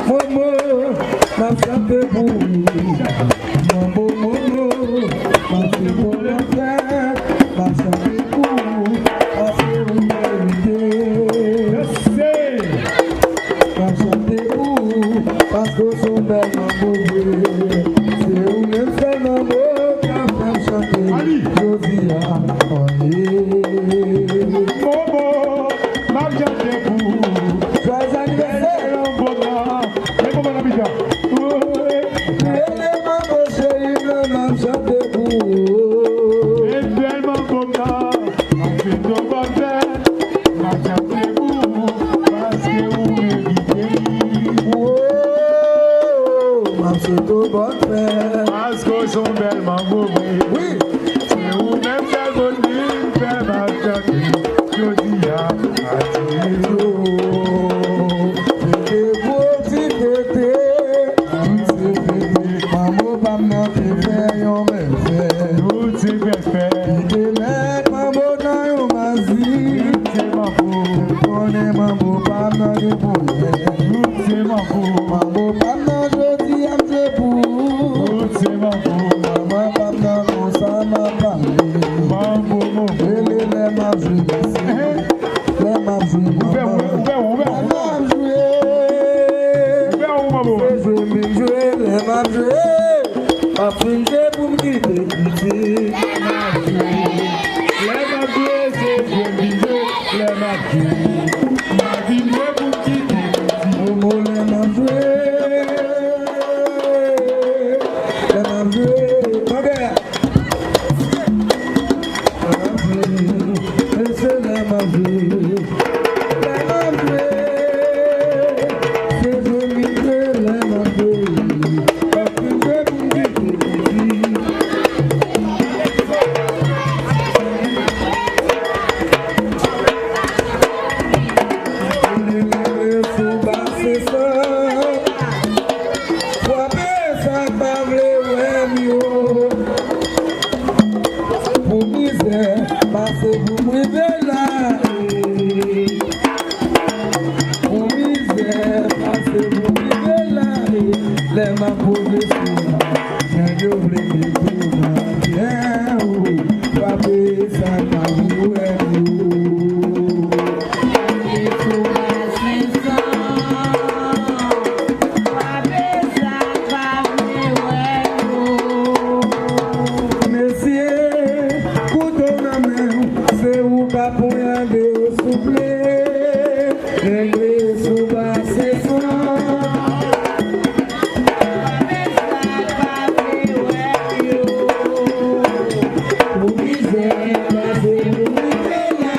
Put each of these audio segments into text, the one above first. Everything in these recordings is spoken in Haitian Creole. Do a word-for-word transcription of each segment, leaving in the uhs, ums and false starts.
Momo, m ap chante pou ou. Manbo Momo, m ap chante pou ou. M ap chante pou ou, paske ou merite. M ap chante pou ou, paske w se yon bèl manbo vre. Se ou menm sèl manbo k ap fè m chante jodi a. Momo, m ap chante pou ou. Joyeux anniversaire! Rele manbo cheri m nan, m ap chante pou ou. E bèl manbo m nan, m ap fè w bòn fèt. M ap chante pou ou, paske ou merite li. M ap chante w bòn fèt. Paske w se yon bèl manbo vre. Wi. Se ou menm sèl moun ki fè m ap chante jodi a. Atire yo. Fete pou ti fete. Tout se fete. Manbo pa m nan te fè yon bèl fèt. Tout se bèl fèt. Li te mèt manbo nan yon mazi. Tout se manbo. Ou konnen manbo pa m nan gen pwoblèm. Tout se manbo. Manbo pa m nan jodi a m jwe pou ou. Tout se manbo. Manman pa m nan konsa m ap pale. Manbo, manbo. Rele lè m ap jwe, mesye. Lè m ap jwe, manman. Ou fè won, ou fè won, ou fè won. Lè m ap jwe. Ou fè won, manbo. Se jwe m vin jwe, lè m ap jwe. M ap fin jwe pou m kite piti. Lè m ap jwe, se jwe m vin jwe. Lè m ap jwe, m ap vin jwe pou m kite piti. Momo, lè m ap jwe. Lè m ap jwe. Mwen gen. Lè m ap jwe. Mesye, lè m ap jwe. Lè m ap jwe. Se jwe m vin jwe, lè m ap jwe. M ap fin jwe pou m kite piti. Frape sa k pa vle wè m yo. Pou mizè, pase pou m rive la. Pou mizè, pase pou m rive la. Lè m ap pwogrese, nèg yo vle mete m atè. Frape sa k pa vle wè m yo. Mesye, kouto nan men w, se ou k ap ponyade yo souple. Regle sou ba se san. Pou mizè, pase pou m rive la.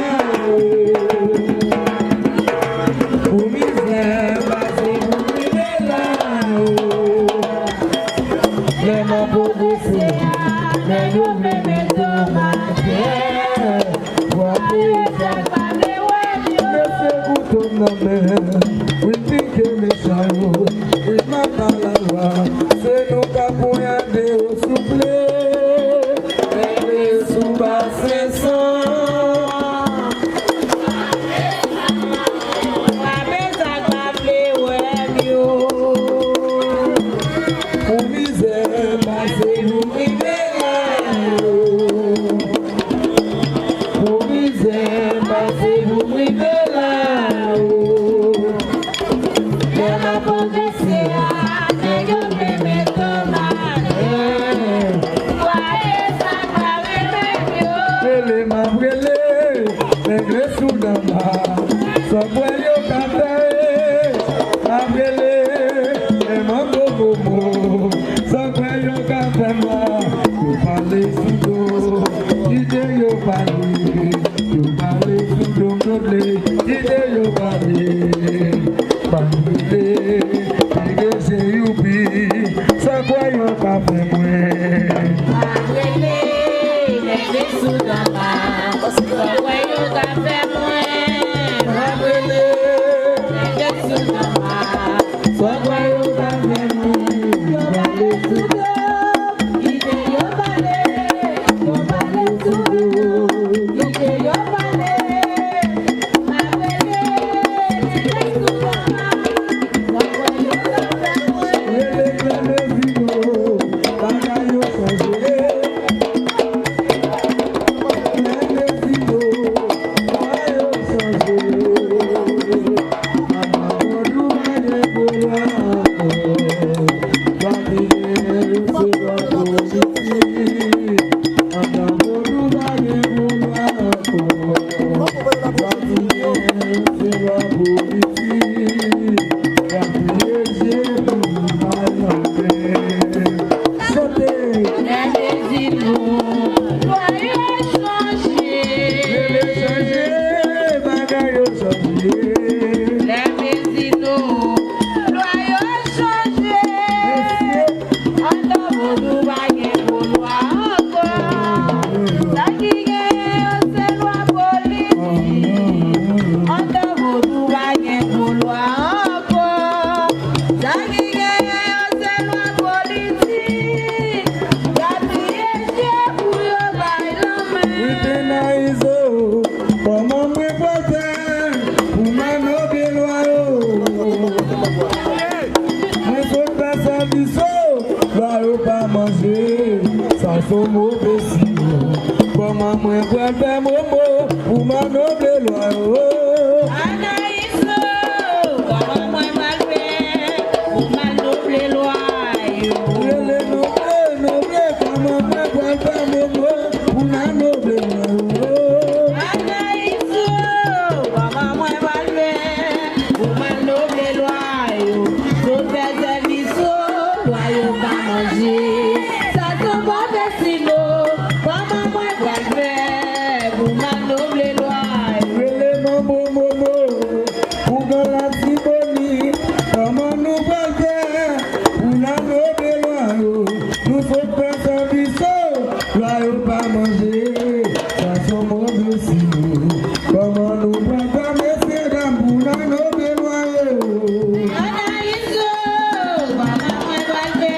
Pou mizè, pase pou m rive la. Lè m ap pwogrese, nèg yo vle mete m atè. Frape sa k pa vle wè m yo. Mesye, kouto m nan men, wi, pike mechan yo, wi, m ap ba lalwa. Se nou k ap ponyade yo souple. Regle sou ba se san. Frape sa k pa vle wè m yo. Pou mizè, pase pou m rive la. Pou mizè, pase pou m rive la. Lè m ap pwogrese a, nèg yo vle mete m atè. Frape sa k pa vle wè m yo. Rele m ap rele, regle sou dan m la. Sa w kwè yo ka fè, ap rele, e manbo Momo. Sa w kwè yo ka fè m la, yo pale sou do. Kite yo pale, yo pale sou do m, yo vle. Kite yo pale, pa m rele, nèg yo se youpi. Sa w kwè yo ka fè mwen? Pa rele, nèg yo sou dan m la. Sa w kwè yo ka fè mwen? Pa rele, nèg yo sou dan m la. Sa w kwè yo ka fè mwen? Yo pale sou do m. Kite yo pale, yo pale sou do m. Kite yo pale. M ap rele, nèg yo sou dan m la. Sa w kwè yo ka Sa ki genyen yo se lwa politik. Gaspiye je pou yo bay lanmen. Wi, Penayizo, kòman mwen pral fè pou manoble lwa yo? Mwen sot fè sèvis yo, lwa yo pa manje. Sa se yon move siy. Kòman mwen pral fè momo pou manoble lwa yo? Anayizo, kòman mwen pral fè pou manoble lwa yo? Rele noble, noble, kòman mwen pral fè momo pou manoble lwa yo? Anayizo, kòman mwen pral fè pou manoble lwa yo? Yo fè sèvis yo, lwa yo pa manje. Sa se yon move siy. Kòman mwen pral fè pou manoble lwa yo? Rele manbo momo, ougan Latibonit, kòman nou pral fè pou manoble lwa yo? Nou sot fè sèvis yo, lwa yo pa manje. Sa se yon move siy. Kòman nou pral fè, mesye dam, pou manoble lwa yo? Anayizo, kòman mwen pral fè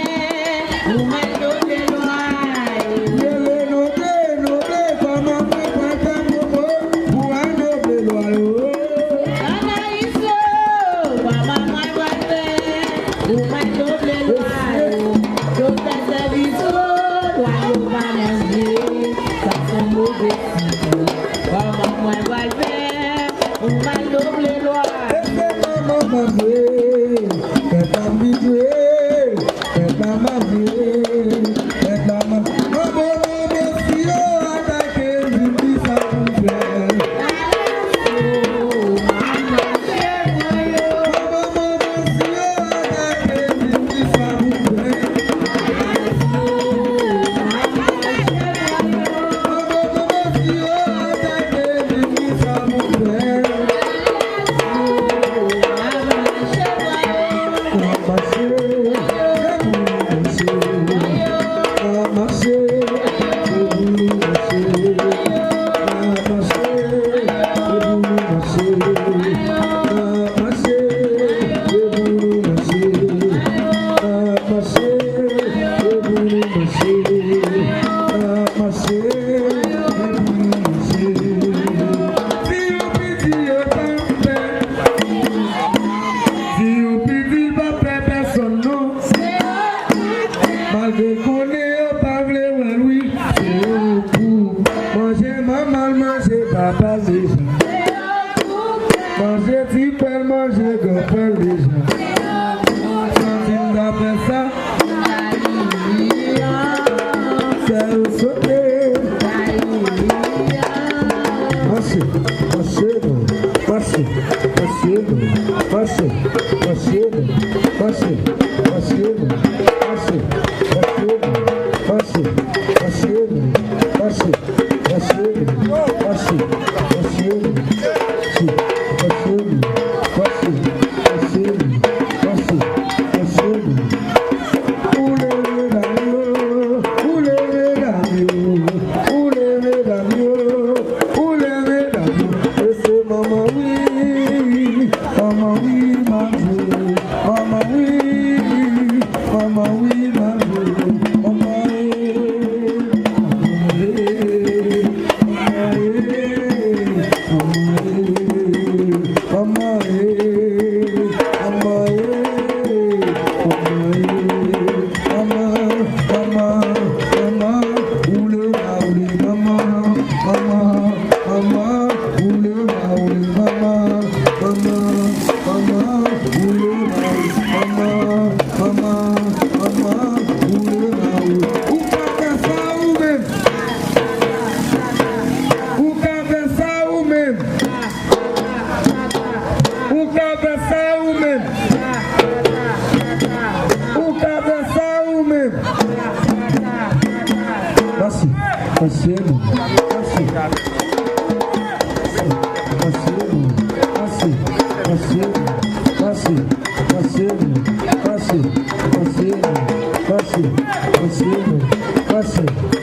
pou manoble lwa yo? Rele noble, noble, kòman mwen pral fè momo pou manoble lwa yo? Anayizo, kòman mwen pral fè pou manoble lwa yo? Yo fè sèvis yo, lwa yo pa manje. Sa se yon move siy. Kòman mwen pral fè pou manoble lwa? Mesye, manman manje, pèp la manje, pèp la manje. Manbo, manbo, si yo atake m, di m kisa pou m fè. Manman, manman, si yo atake m, di m kisa pou m fè. Manman, manman, si yo atake m, di m kisa pou m fè. N ap mache, se pou nou mache. N ap mache, se pou nou mache. N ap mache, se pou nou mache. N ap mache, se pou nou mache. N ap mache, se pou nou mache. N ap mache, se pou nou mache. Si yon piti yo pa fè, si yon piti pa fè pèsonn non. Malgre konnen yo pa vle wè l wi. Se yon kou. Manje manman l, manje papa l deja. Manje ti frè l, manje gran frè l deja. Santi m ta fè sa. Fè yo sote. Mache, mache non. Mache, mache non. Mache, mache non. Mache, mache non. Mache, mache non. Mache, mache non. Mache, mache non. Mache, mache non. Mache, mache non. Mache, mache non. Mache, mache non. Ou leve dam yo, ou leve dam yo, ou leve dam yo, ou leve dam yo. E se manman wi, manman wi, manman wi, manman wi, manman wi, manman wi, manman wi. Manman e, manman e, manman e, manman e, manman e, manman, manman, manman, ou leve, ou leve, manman, manman, manman, ou leve, ou leve, manman, manman, manman, ou leve, ou leve, manman, manman, manman, ou leve, ou leve. Ou ka fè sa ou menm. Ou ka fè sa ou menm. Ou ka fè sa ou menm. Ou ka fè sa ou menm. Mèsi. Mèsi, Eli. Mèsi. Mèsi, Eli. Mèsi. Mèsi, Eli. Mèsi. Mèsi, Eli. Mèsi. Mèsi, Eli. Mèsi. Mèsi, Eli. Mèsi. Mèsi, Eli. Mèsi.